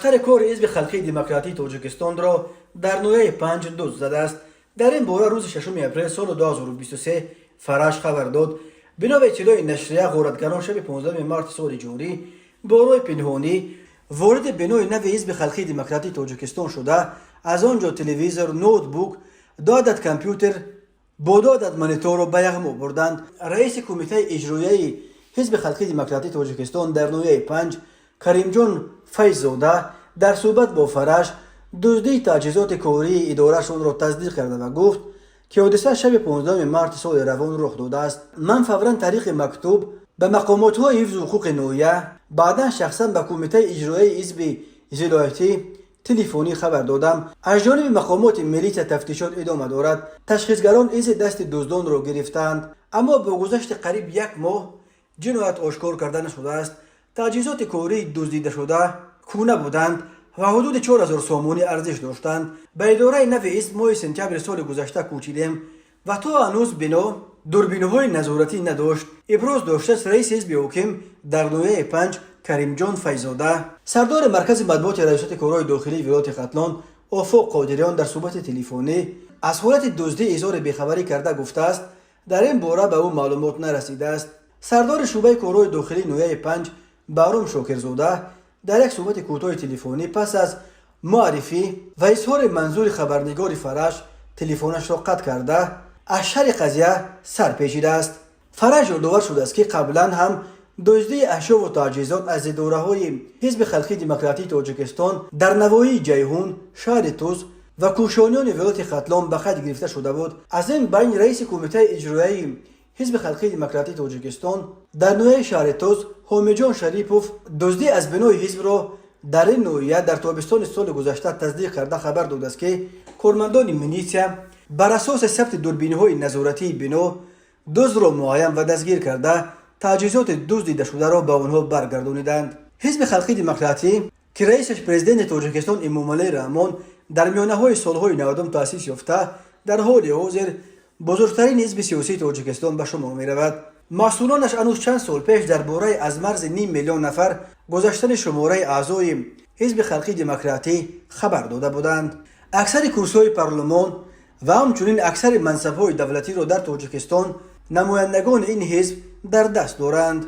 Дафтари кори Ҳизби Халқии Демократии Тоҷикистонро дар ноҳияи Панҷ дузд задааст. Дар ин бора рӯзи 6 апрел соли 2023 «Фараш» хабар дод. Бино ба иттилои нашрия, ғоратгарон шаби 15 марти соли ҷорӣ бо роҳи пинҳонӣ вориди бинои нави Ҳизби Халқии Демократии Тоҷикистон шуда, аз он ҷо телевизор, ноутбук, ду адад компютер бо ду адад мониторро ба яғмо бурданд. Раиси Кумитаи иҷроияи Ҳизби Халқии Демократии Тоҷикистон дар ноҳияи Панҷ Каримҷон Файззода дар суҳбат бо «Фараш» дуздии таҷҳизоти кории идораашонро тасдиқ карда ва гуфт, ки ҳодиса шаби 15 марти соли равон рух додааст. Ман фавран тариқи мактуб ба мақомотҳои ҳифзу ҳуқуқи ноҳия, баъдан шахсан ба Кумитаи иҷроияи ҳизби вилоятӣ телефонӣ хабар додам. Аз ҷониби мақомоти милитсия тафтишот идома дорад. Ташхисгарон изи дасти дуздонро гирифтаанд, аммо бо гузашти қариб як моҳ ҷиноят ошкор карда нашудааст. Таҷҳизоти кории дуздидашуда кӯна буданд ва ҳудуди 4000 сомонӣ арзиш доштанд. Ба идораи нави ҳизб моҳи сентябри соли гузашта кӯчидем ва то ҳанӯз бино дурбинҳои назоратӣ надошт, иброз доштааст раиси ҳизби ҳоким дар ноҳияи Панҷ Каримҷон Файзода. Сардори маркази матбуоти Раёсати корҳои дохилии вилояти Хатлон Офоқ Қодириён дар суҳбати телефонӣ аз ҳолати дуздӣ изҳори бехабарӣ карда, гуфтааст, дар ин бора ба ӯ маълумот нарасидааст. Сардори шӯъбаи корҳои дохилии ноҳияи Панҷ Баҳром Шокирзода дар як суҳбати кӯтоҳи телефонӣ пас аз муаррифӣ ва изҳори манзури хабарнигори «Фараш» телефонашро қатъ карда, аз шарҳи қазия сар печидааст. «Фараш» ёдовар шудааст, ки қаблан ҳам дуздии ашёву таҷҳизот аз идораҳои Ҳизби Халқии Демократии Тоҷикистон дар навоҳии Ҷайҳун, шаҳри Тӯс ва Кӯшониёни вилояти Хатлон ба қайд гирифта шуда буд. Аз ин байн раиси Кумитаи иҷроияи Ҳизби Халқии Демократии Тоҷикистон дар ноҳияи шаҳри Тӯс Ҳомиҷон Шарипов дуздӣ аз бинои ҳизбро дар ин ноҳия дар тобистони соли гузашта тасдиқ карда, хабар додааст, ки кормандони милитсия бар асоси сабти дурбинҳои назоратии бино дуздро муайян ва дастгир карда, таҷҳизоти дуздидашударо ба онҳо баргардониданд. Ҳизби Халқии Демократӣ, ки раисаш Президенти Тоҷикистон Эмомалӣ Раҳмон дар миёнаҳои солҳои 90-ум таъсис ёфта, дар ҳоли ҳозир бузургтарин ҳизби сиёсии Тоҷикистон ба шумор меравад. Масъулонаш ҳанӯз чанд сол пеш дар бораи аз марзи ним миллион нафар гузаштани шумораи аъзои Ҳизби Халқии Демократӣ хабар дода буданд. Аксари курсиҳои парлумон ва ҳамчунин аксари мансабҳои давлатиро дар Тоҷикистон намояндагони ин ҳизб дар даст доранд.